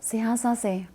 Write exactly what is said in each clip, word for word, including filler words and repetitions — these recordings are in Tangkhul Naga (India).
Seihā sāsa.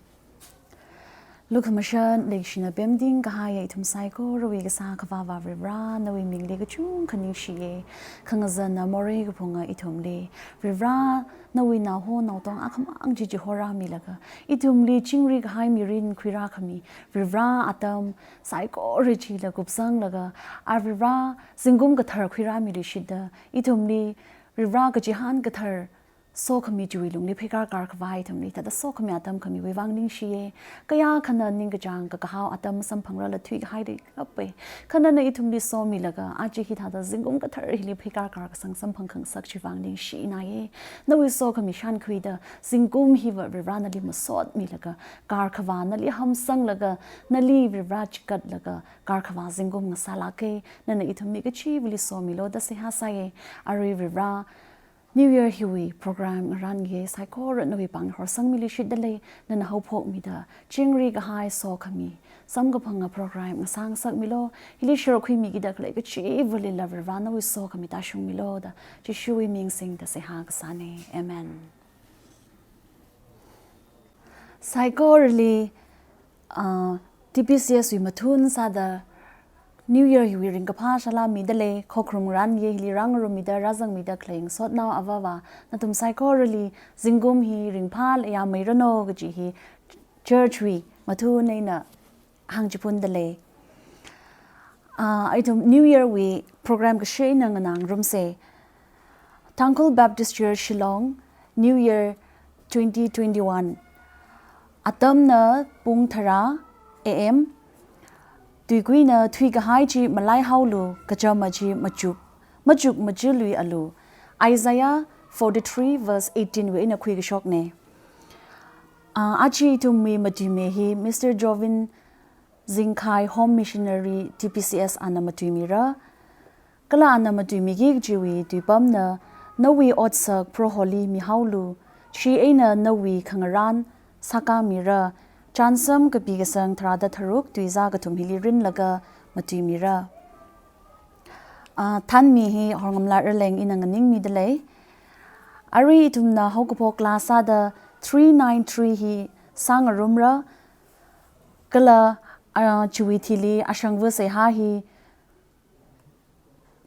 Lukhamashan leishina pemting kahaiya ithum saikorawui kasā Akhava Varivara, nawui mingli kachungkha ningshiya. Khangazanna morei kaphunga ithumli Varivara nawui naoho naotong akhamang chi chihorāmilaga, ithumli chingri kahai mirin khuirākhami Varivara atam saikora chila kupsanglaga, a Varivara zingkum kathar khuirāmiluishitda, ithumli Varivara kachihān kathar sokhami chiwui lungli pheikar karkhavai ithumli thāda sokhami atam khamiwui vang ningshiya. Kayākhana ningkachāng kakahao atam samphangrala thuikahaili kappai. Kha nana ithumli somilaga, aja hithāda zingkum kathar hili pheikar karkasang samphang khangasak chiwui vang ningshinaya. Nawui sokhami shānkhuida zingkum hiva Varivara nali masotmilaga, karkhavā nali hamsanglaga, nali Varivara chigatlaga, karkhavā zingkum ngasālāka. Nana ithum mi kachivali somilu da seihā sāya. Arui Varivara, New Year hiwui program ngarānki saikora nawui pāng horsangmiluishitda lei, nana haophokmida chingri kahai sokhami samkaphanga program ngasāngasakmilu, hili sharuk khuimikida khalei kachivalila Varivara nawui sokhami tāshungmilu da Jishuwui ming singda seihā kasāna. Amen. Saikorali, ah, T P C S wui mathun sāda New Year hiwui ringkaphā salām mida lei, khokharum ngarānki hili rāngarummida rāzangmida khalei ngasotnao avāva̱, nathum saikorali zingkum hi ringphāla yāmeiranu kaji hi church wui mathun eina hāngchiphunda lei. Ah, ithum New Year wui program kashi eina nganāngarumsa. Tangkhul Baptist Church Shillong, New Year twenty twenty-one. Atamna pung tharā A M. Tuikuina thuikahai chi malaihaolu, kachama chi machuk, machuk machiluialu. Isaiah forty-three verse eighteen wui eina khuikashokna. Ah, aja ithumwui matuimi hi Mister Jovin Zingkhai, Home Missionary, T P C S ana matuimira. Kala ana matuimiki kajiwui tuipamna, nawui otsak Proholi mihaolu, chieina nawui khangarān sākāmira. Chānsam kapi kasang tharāda tharuk tuizā kathum hili rinlaga matuimira. Ah, thanmi hi horngamla raleng ina nganingmida lei. Arui ithumna haokaphok class sāda three nine three hi sāngarumra. Kala, ah, chiwui thili ashangva seihā hi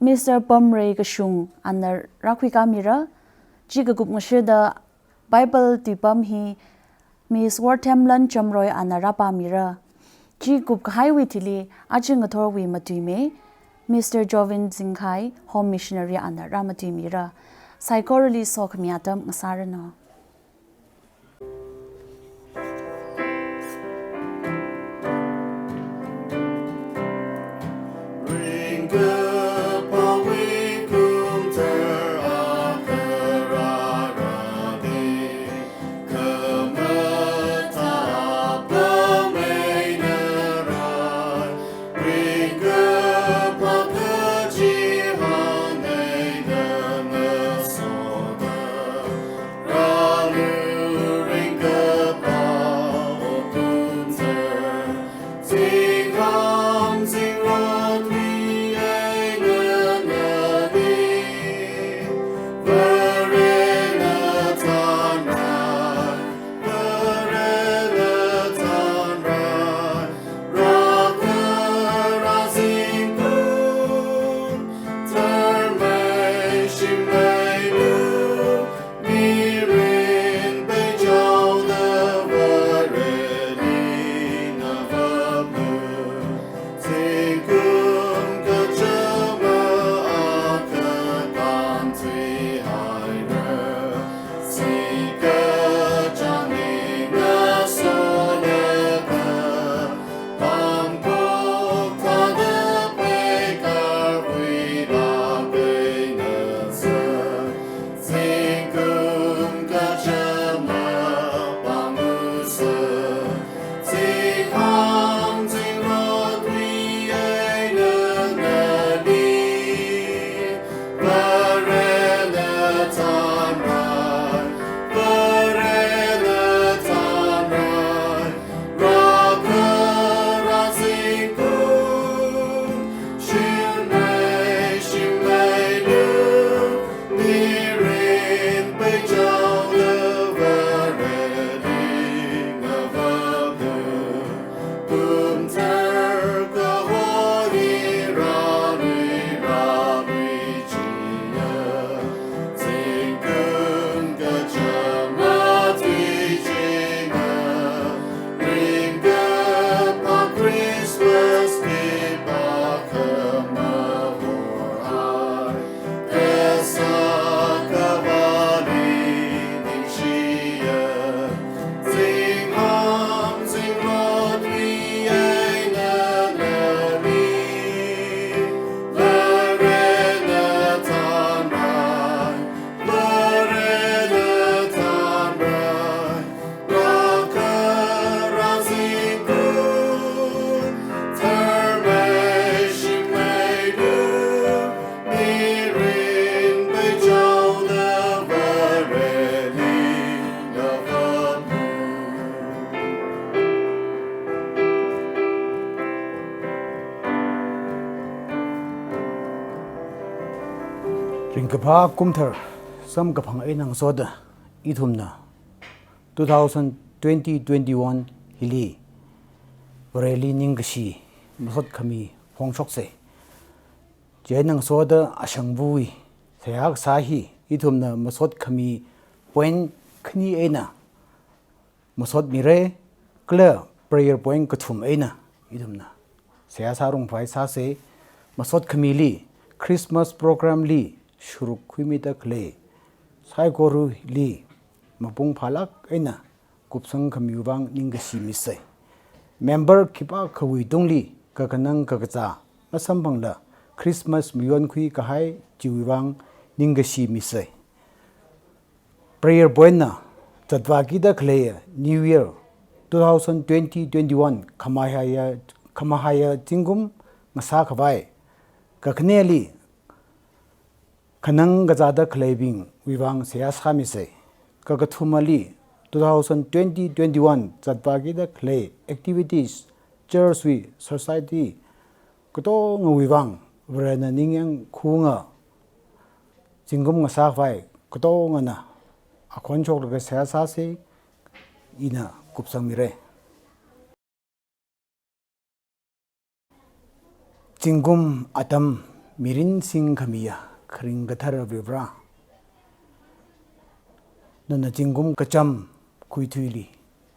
Mister Pamrei Kashung ana rākhuikāmira. Chi kakup ngashida Bible tuipam hi Miss Worthamlan Chamroi ana rāpāmira. Chi kupkahaiwui thili aja ngathorwui matuimi Mister Jovin Zingkhai, Home Missionary ana rāmatuimira. Saikorali sokhami atam ngasāranu. Kaphā kumthar samkaphang eina ngasoda ithumna two thousand twenty twenty-one hili Vareli ningkashi masot khami phongshoksa. Chieina ngasoda ashangvawui seihā kasā hi ithumna masot khami point khani eina masot mira, kala prayer point kathum eina ithumna seihā sārumkhavai sāsa. Masot khamili Christmas program li sharuk khuimida khalei saikorali mapung phālāk eina kupsang khamiwui vang ningkashi misa. Member khipākhawui tungli kakhanang kakazā masamphangla Christmas mayonkhui kahai chiwui vang ningkashi misa. Prayer point na zatvākida khalei New Year two thousand twenty twenty-one khamahaiya, khamahaiya zingkum ngasākhavai kakhaneli khanang kazāda khaleibingwui vang seihā sāmisa. Kakathumali two thousand twenty twenty-one zatvākida khalei activities, church wui, society katongawui vang Varena ningyāng khaunga zingkum ngasākhavai katongana akhon shoklaga seihā sāsa, ina kupsang mira. Zingkum atam mirin singkhamiya kharing kathar Varivara, nana zingkum kacham khuithuili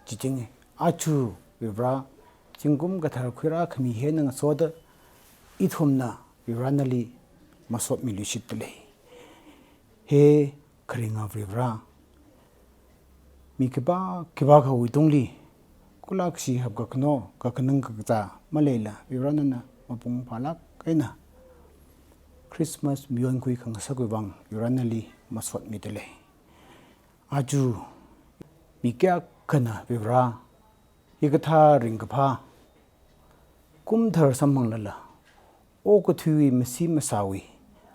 chichinga. Aja Varivara, zingkum kathar khuirā khami hi eina ngasoda ithumna Varivara nali masot miluishitdalei. He kharinga Varivara, mi khipā khipākhawui tungli kulakshi hapkakhano, kakhanang kakazā maleila Varivara nana mapung phālāk eina Christmas mayonkhui khangasakwui vang Varivara nali masot midalei. Aja mi kayākhana Varivara, hikathā ringkaphā kumthar samphanglala, okathuiwui masi masāwui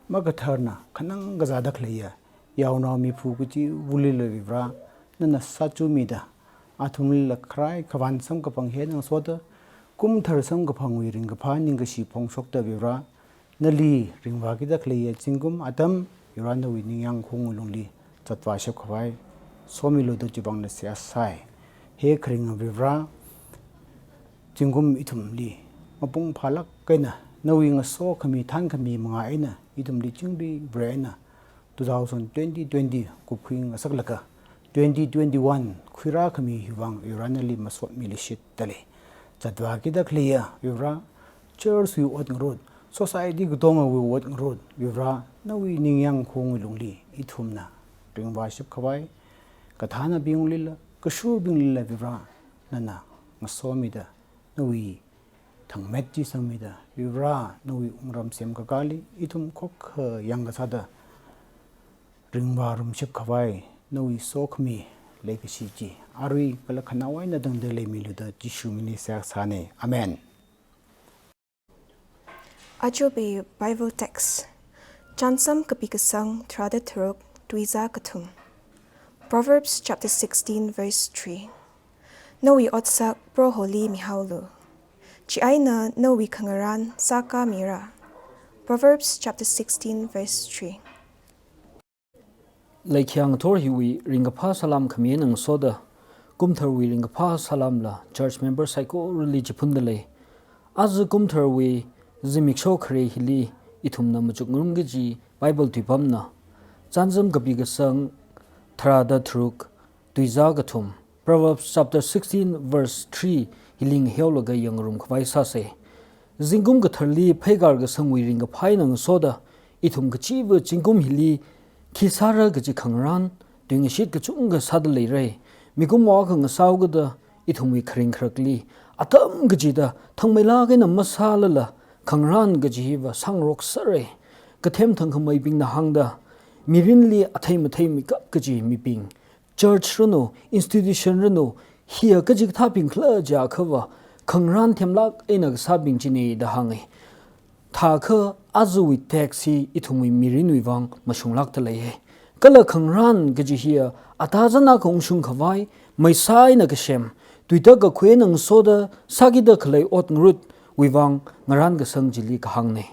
makatharna khanang kazāda khaleiya yaonao miphu kachiva̱lila Varivara nana sāchumida, athumlila kharai khavān samkaphang hi eina ngasoda kumthar samkaphangwui ringkaphā ningkashi phongshokda Varivara nali ringvākida khaleiya zingkum atam Varivara nawui ningyāng khaungwui lungli zatvāshapkhavai somilu da chiwui vangla seihā sāi. He kharinga Varivara, zingkum ithumli mapung phālāk eina nawui ngasokhami thankhami manga eina ithumli chingri Vare eina two thousand twenty twenty kupkhui ngasaklaga twenty twenty-one khuirā khami hiwui vang Varivara nali masot miluishitdalei. Zatvākida khaleiya Varivara, church wui ot ngarut, society katongawui ot ngarut Varivara, nawui ningyāng khaungwui lungli ithumna ringvāshapkhavai kathānabinglila, kashurbinglila Varivara nana ngasomida, nawui thangmet chi sangmida, Varivara nawui wungram semkakāli ithum khokkha yangkasāda ringvārumshapkhavai nawui sokhami leikashi chi arui kala khanaowa eina tangda leimilu da Jishu mingli seihā sāna. Amen. Ajawui Bible text, Chānsam kapi kasang tharāda tharuk, tuizā kathum. Proverbs chapter sixteen verse three. Nawui otsak Proholi mihaolu, chieina nawui khangarān sākāmira. Proverbs chapter sixteen verse three. Laikhayā ngathor hiwui ringkaphā salām khami eina ngasoda kumtharwui ringkaphā salāmla church member saikorali chiphundalei. Aja kumtharwui zimiksho khare hili ithumna machukngarum kaji Bible tuipamna Chānsam kapi kasang tharāda tharuk, tuizā kathum, Proverbs chapter sixteen verse three hili ngaheolaga yangngarumkhavai sāsa. Zingkum katharli pheikar kasangwui ringkaphā eina ngasoda ithum kachiva zingkum hili khi sāra kaji khangarān tuingashit kachungkha sāda leira. Mikumowui akha ngasāhaokida ithumwui kharing kharakli atam kachida thangmeilāk eina masālala khangarān kaji hiva sāngarok sāra. Kathem thangkhameibingna hāngda, mirinli athei mathei mikap kaji mibing, church ranu, institution ranu, hiya kachikathābing khala jiakhava khangarān themlāk eina kasābing china da hānga. Thākha ajawui text hi ithumwui mirinwui vang mashunglākda leiya. Kala khangarān kaji hiya atazana khaungshungkhavai, meisā eina kasem, tuitak kakhui eina ngasoda sākida khalei ot ngarutwui vang ngarān kasang chili kahāngna.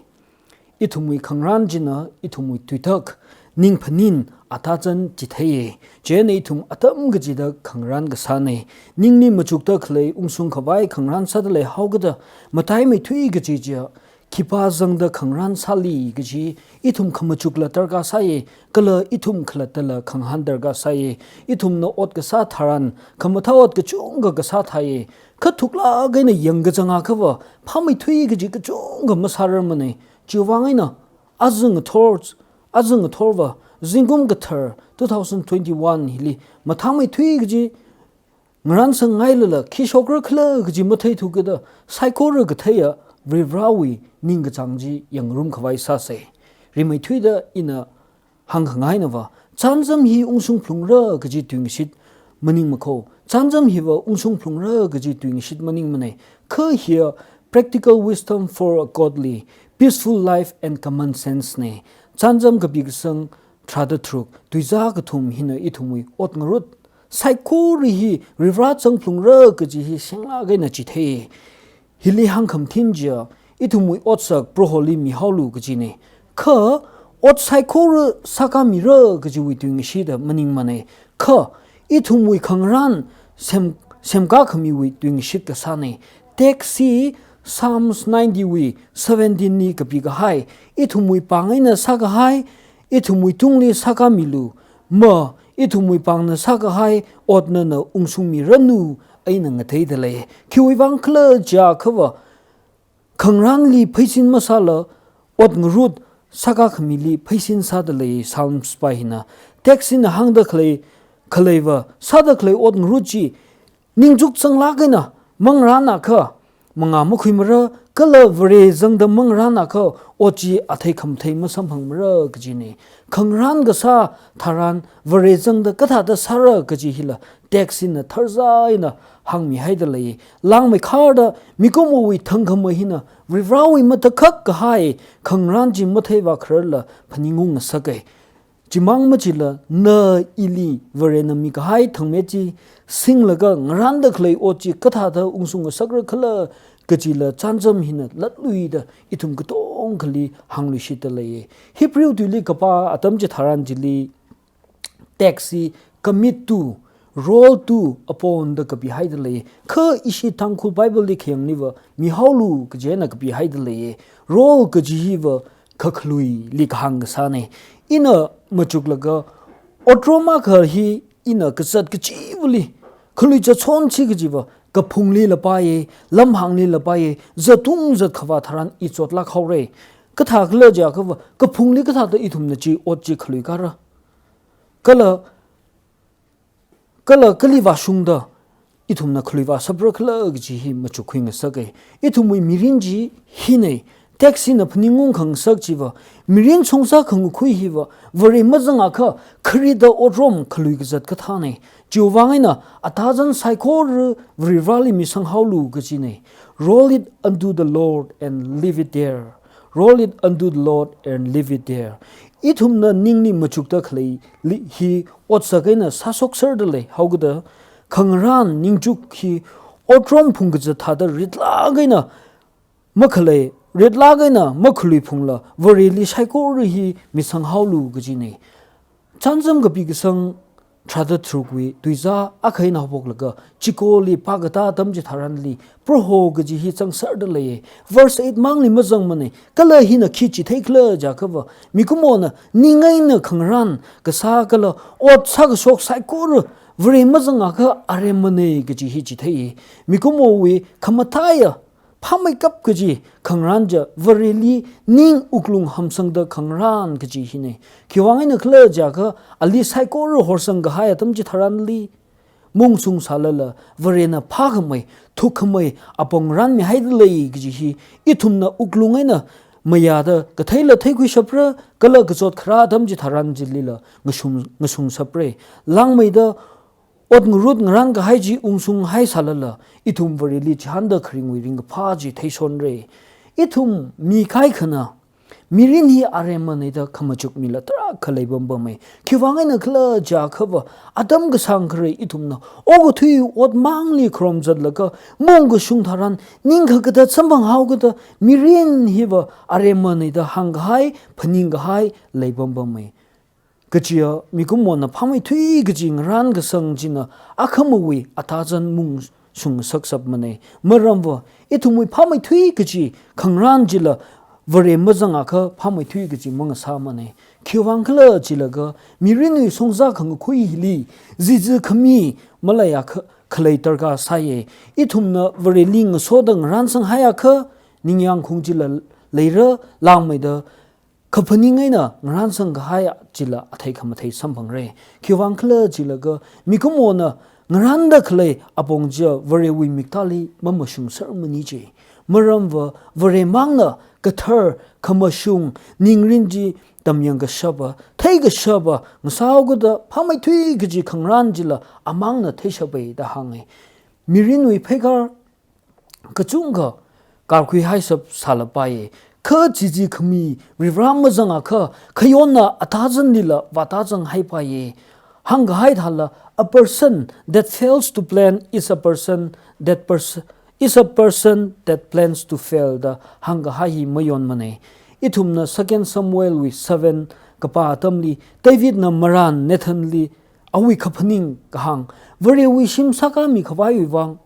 Ithumwui khangarān china ithumwui tuitak, ning phaning atazan chitheiya. Chieina ithum atam kachida khangarān kasāna. Ningli machukda khalei ungshung khavai khangarān sāda leihaokida mataimeithui kaji chiya khipā zangda khangarān sāli kaji ithum khamachukla darkar sāya, kala ithum khalattala khangahān darkar sāya. Ithumna ot kasā tharan khamathā ot kachungkha kasā thāya. Kha thuklāk eina yangkazang akhava phāmeithui kaji kachungkha masārarmana. Chiwuivang eina aja ngathor, aja ngathorva zingkum kathar two thousand twenty-one hili mathāmeithui kaji ngarānsang ngailala khi shokra khala kaji matheithu kida saikora katheiya Varivarāwui ningkachāng chi yangngarum khavai sāsa. Rimeithuida ina hāngkhangainava, chānjam hi ungshung phalungra kaji tuingashit maningmakho. Chānjam hiva ungshung phalungra kaji tuingashit maningmana. Kha hiya practical wisdom for a godly, peaceful life and common sense na. Chānjam kapi kasang tharāda tharuk, tuizā kathum hina ithumwui ot ngarut saikora hi Varivarā zang phalungra kaji hi shenglāk eina chithei. Hili hāngkhamathin chiya, ithumwui otsak Proholi mihaolu kajina. Kha ot saikora sākāmira kajiwui tuingashida maningmana. Kha ithumwui khangarān sem, semkā khamiwui tuingashit kasāna. Text hi Psalms ninety wui seventeen li kapi kahai, ithumwui pāng eina sākahai, ithumwui tungli sākāmilu, ma, ithumwui pāngna sākahai ot nana ungshungmiranu, eina ngateida lei. Khiwuivang khala jiakhava, khangarānli pheisin masāla, ot ngarut sākā khamili pheisin sāda lei. Psalms pā hina, text hina hāngda khalei, khaleiva, sāda khalei ot ngarut chi ningchuk zanglāk eina mangarān akha, mangā makhuimara, kala Vare zangda mangarān akha, ot chi athei khamathei masamphangmara kajina. Khangarān kasā tharan Vare zangda kathāda sāra kaji hila text hina tharzā eina hāngmihaida lei. Langmeikharda mikumowui thangkhamei hina Varivarāwui matakhak kahai khangarān chi matheivā khararla phaningung ngasaka. Chimang machila na ili Varena mikahai thangmet chi singlaga ngarānda khalei ot chi kathāda ungshung ngasakra khala kajila chānjam hina latluida ithum katongkhali hāngluishitta leiya. Hebrew tuili kapā atam chitharan chili text hi commit to, role to upon da kapihaida lei. Kha ishi Tangkhul Bible li khayangliva mihaolu kajina kapihaida lei. Role kaji hiva kakhaluili kahāng kasāna. Ina machuklaga otrom akha hi ina kazat kachivali khalui zatshon chi kajiva kaphunglila paiya, lamhānglila paiya, zattung zatkhavā tharan i chotlāk haora. Kathākhala jiakhava kaphungli kathāda ithumna chi ot chi khalui kāra. Kala, kala kali vāshungda ithumna khalui vāshapra khala kaji hi machukkhui ngasaka. Ithumwui mirin chi hina, text hina phaningung khangasak chiva, mirin songsā khangakhui hiva Vare mazang akha kharida otrom khalui kazat kathāna. Chiwuivang eina atazan saikora Varivarāli misanghaolu kajina. Roll it unto the Lord and leave it there. Roll it unto the Lord and leave it there. Ithumna ningli machukda khaleili hi otsak eina sāshokserda leihaokida khangarān ningchuk hi otrom phungkazat thāda ritlāk eina makhalei, ritlāk eina makhalui phungla Vareli saikora hi misanghaolu kajina. Chānjam kapi kasang tharāda tharukwui tuizā akha eina haophoklaga chikoli pākatā atam chitharanli Proho kaji hi zangserda leiya. Verse eight mangli mazangmana. Kala hina khi chitheikhala jiakhava, mikumona ning eina khangarān kasā kala ot sākashok saikora Vare mazang akha aremmana kaji hi chitheiya. Mikumowui khamathāya phāmeikap kaji khangarān chiya Vareli ning wuklung hamsangda khangarān kaji hina. Khiwuivang eina khala jiakha ali saikora horsang kahai atam chitharanli mungsung sālala Varena phākhamei, thukkhamei apong rānmihaida lei kaji hi ithumna wuklung eina mayāda katheila theikhuishapra kala kachot kharā atam chitharan chilila ngashung, ngashungshapra. Langmeida ot ngarut ngarān kahai chi ungshunghai sālala, ithum Vareli chihānda kharingwui ringkaphā chi theishonra. Ithum mi kaikhana mirin hi aremmana da khamachukmila tarākha leipampama. Khiwuivang eina khala jiakhava, atam kasāngkharai ithumna okathui ot mangli kharom zatlaga mungkashung tharan ning khakatat samphanghaokida mirin hiva aremmana da hāngkahai, phaningkahai leipampama. kajiya mikumona phāmeithui kaji ngarān kasang china akhamawui atazan mung shung sakshapmana. Maramva, ithumwui phāmeithui kaji khangarān chila Vare mazangakha phāmeithui kaji mangasāmana. Khiwuivang khala jilaga, mirinwui shongza khangakhui hili, zizi khami maleiakha khalei darkar sāya. Ithumna Vareli ngasoda ngarān sanghaiakha, ningyāng khung chila leira langmeida, kaphaning eina ngarān sanghai chila athei khamathei samphangra. Khiwuivang khala jilaga, mikumona ngarānda khalei apong chiya Varewui miktāli mamashung sermana ji. Maramva, Varemangna kathar, khamashung, ningrin chi tamyang kashapa, thei kashapa ngasāhaokida phāmeithui kaji khangarān chila amangna theishapa da hānga. Mirinwui pheikar kachungkha karkhui haishap sālapaiya. Kha zizi khami Varivara mazangakha, khayonna atazanlila vātazang haipaiya. Hāngkahai thāla, "A person that fails to plan is a person that pers-, is a person that plans to fail," da hāngkahai hi mayonmana. Ithumna Second Samuel wui seven kapā atamli, Davidna marān Nathanli awui kaphaning kahāng, Varewui shim sākāmi khavaiwui vang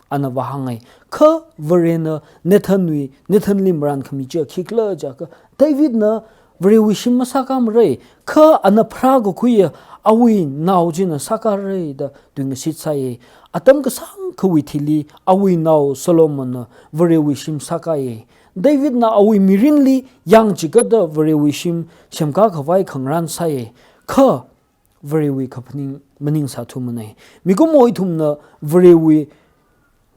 ana vāhānga. Kha Varena Nathanwui, Nathanli marān khami chiya khikhala jiakha, Davidna Varewui shim masākāmara, kha ana pharākakhuiya awui nao china sākāra da tuingashit sāya. Atam kasāngkhawui thili awui nao Solomonna Varewui shim sākāya. Davidna awui mirinli yangchikatda Varewui shim semkā khavai khangarān sāya. Kha Varewui kaphaning maning sāthumana. Mikumo ithumna Varewui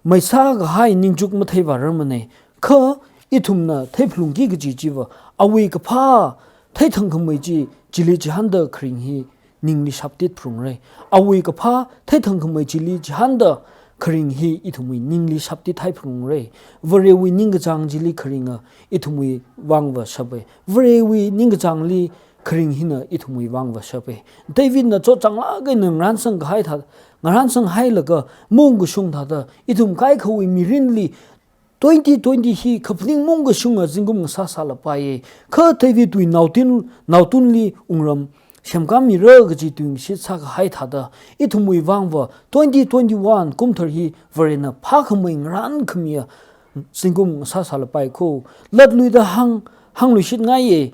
maisā kahai ningchuk matheivārarmana. Kha ithumna theiphalungki kaji chiva, awui kaphā theithangkhamei chi, chili chihānda kharing hi ningli shaptit phalungra. Awui kaphā theithangkhamei chili chihānda kharing hi ithumwui ningli shaptit haiphalungra. Varewui ningkachāng chili kharinga ithumwui vangva shapa. Varewui ningkachāngli kharing hina ithumwui vangva shapa. Davidna chotchānglāk eina ngarān sanghai thā, ngarān sanghailaga maungkashung thāda, ithum kaikhawui mirinli twenty twenty hi kaphaning maungkashunga zingkum ngasā sālapaiya. Kha Davidwui naotun, naotunli wungram semkāmira kaji tuingashit sākahai thāda, ithumwui vangva twenty twenty-one kumthar hi Varena phākhamei ngarān khamiya zingkum ngasā sālapai kho. Latluida hāng, hāngluishitngaiya.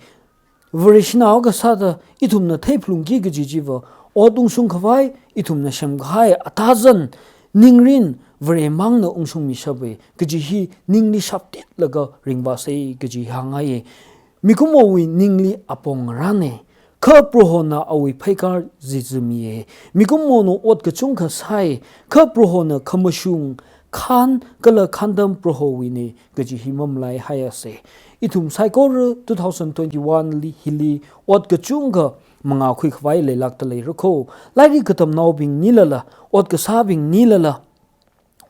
Vareshinao kasāda ithumna theiphalungki kaji chiva, ot ungshung khavai, ithumna semkahai atazan, ningrin, Varemangna ungshungmi shapa kaji hi ningli shaptitlaga ringvāsa kaji hāngngaiya. Mikumowui ningli apong ngarāna. Kha Prohona awui pheikar zizimiya. Mikumona ot kachungkha sāi, kha Prohona khamashung, khān kala khāndam Prohowuina kaji hi mamalaihaiyasa. Ithum saikora two thousand twenty-one li hili ot kachungkha mangākhui khavai leilākta leira kho. Lairik katamnaobingnilala, ot kasābingnilala,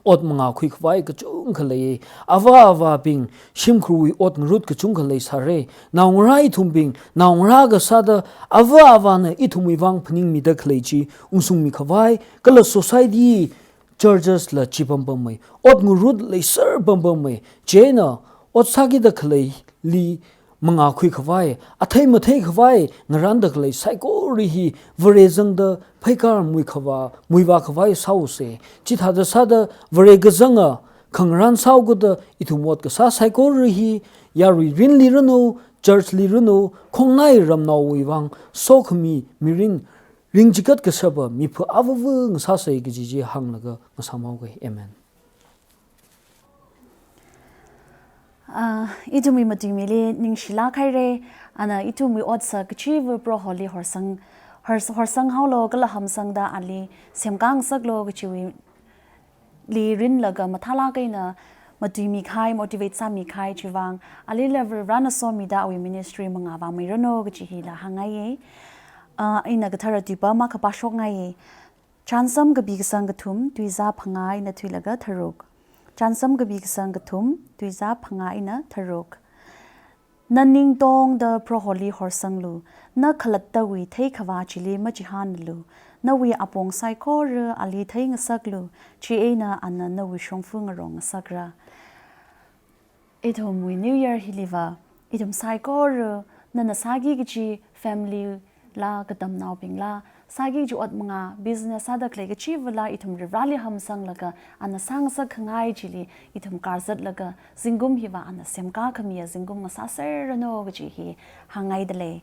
ot mangākhui khavai kachungkha leiya. Avā avābing shimkhurwui ot ngarut kachungkha leisāra. Naongarā ithumbing, naongarā kasāda avā avāna ithumwui vang phaningmida khalei chi ungshungmi khavai, kala society, churches la chi pampammei, ot ngarut leiser pampammei, chieina ot sākida khaleili mangākhui khavai, athei mathei khavai ngarānda khalei saikora hi Vare zangda pheikar mui khavā, muivā khavai sāusa. Chithāda sāda Vare kazanga khangarān sāhaokida ithum ot kasā saikora hi yarui rinli ranu, church li ranu, khongnai ramnaowui vang sokhami mirin ringchikat kashapa mipha avava ngasāsa kaji chi hānglaga ngasāmhaoga. Amen. Ah, ithumwui matuimili ningshilāk haira, ana ithumwui otsak kachiva Proholi horsang, hors-, horsanghaolu kala hamsangda ali semkāngasaklu kachiwui li rinlaga mathālāk eina matuimi kahai, motivate sāmi kahai chivang, alila Varivarana somida awui ministry mangā vāmeiranu kaji hila hāngngaiya. Ah, ina kathara tuipa makapā shokngaiya. Chānsam kapi kasang kathum, tuizā phangā eina thuilaga tharuk. Chānsam kapi kasang kathum, tuizā phangā eina tharuk. Na ning tongda Proholi horsanglu, na khalattawui theikhavā chili machihānlu, nawui apong saikora ali theingasaklu, chieina ana nawui shongfa ngarong ngasakra. Ithumwui New Year hiliva, ithum saikora, nana sāki kaji family la, katamnaobingla, sāki kaji ot manga, business sāda khalei kachivala ithum Varivarāli hamsanglaga, ana sāngasak khangai chili ithum karzatlaga, zingkum hiva ana semkā khamiya zingkum ngasāserranu kaji hi hāngngaidalei.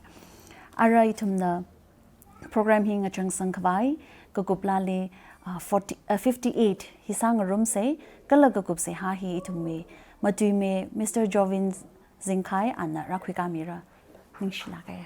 Ara ithumna program hi ngachangsang khavai, kakuplali, ah, forty, ah, fifty-eight hi sāngarumsei, kala kakup seihā hi ithumwui matuimi Mister Jovin Zingkhai ana rākhuikāmira. Ningshilāka.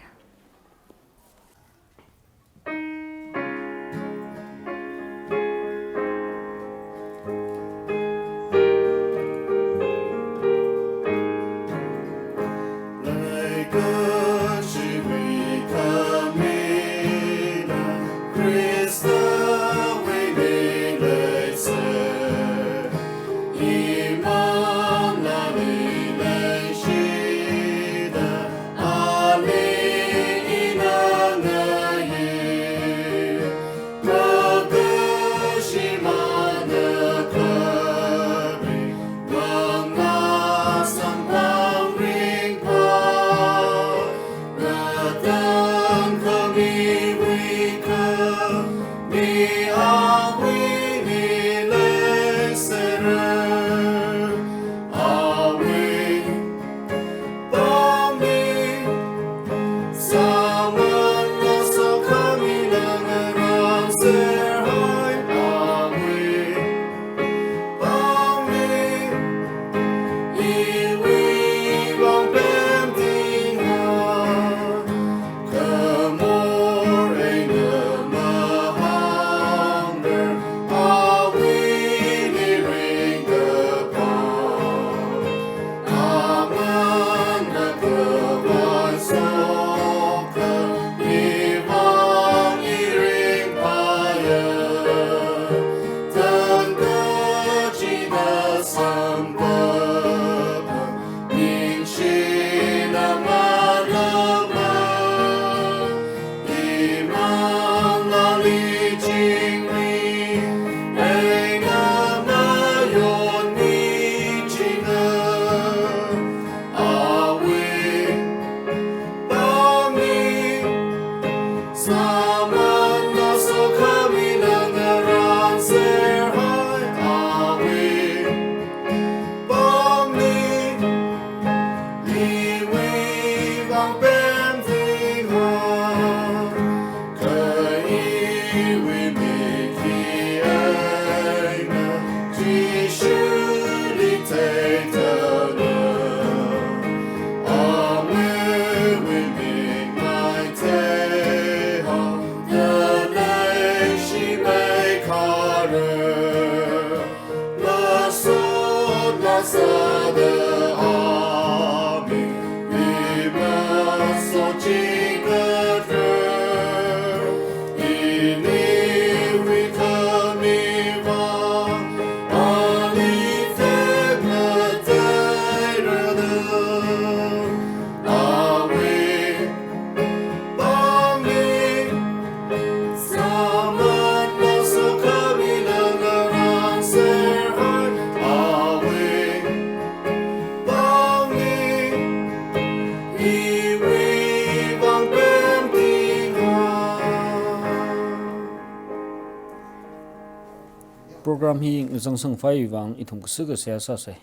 Program hi ngazangsang khavai vang ithum kasā kasā sāsei.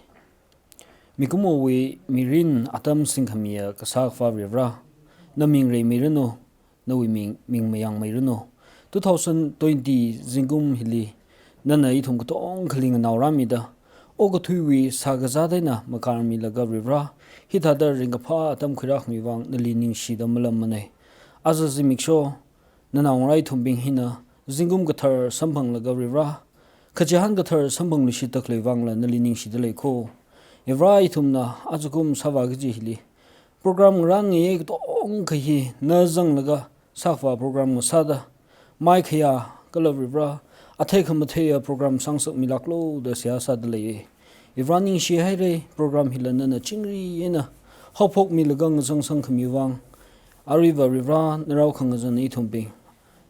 Mikumowui mirin atam singkhamiya kasā Akhava Varivarā, na ming reimeiranu, nawui ming, ming mayangmeiranu. Two thousand twenty zingkum hili, nana ithum katongkhali nganaorāmida, okathuiwui sākazā eina makarmilaga Varivarā, hithāda ringkaphā atam khuirākhami vang nali ningshida malammanei. Aja zimiksho, nanaongarā ithumbing hina, zingkum kathar samphanglaga Varivarā, kachihān kathar samphangluishit khalei vangla nali ningshida leiko. Varivarā, ithumna ajakum sāvā kaji hili, program ngarān ngayei katongkha hi na zanglaga sākhavā program ngasāda, maikhayā kala Varivarā, athei khamatheiya program sāngasakmilāklu da seihā sāda leiye. Varivarā, ningshihairei, program hila nana chingri eina haophokmilaga ngazangsang khami vang, aruiva Varivarā, narao khangazan ithumbing,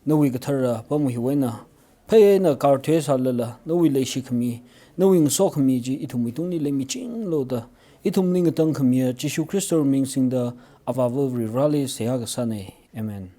nawui kathara pam hiwui eina, phei eina karthe sālala, nawui leishikhami, nawui ngasokhami chi ithumwui tungli leimichinglu da, ithumli ngatangkhamiya Jishu Khristawui ming singda, Avāva Varivarāli seihā kasānei. Amen.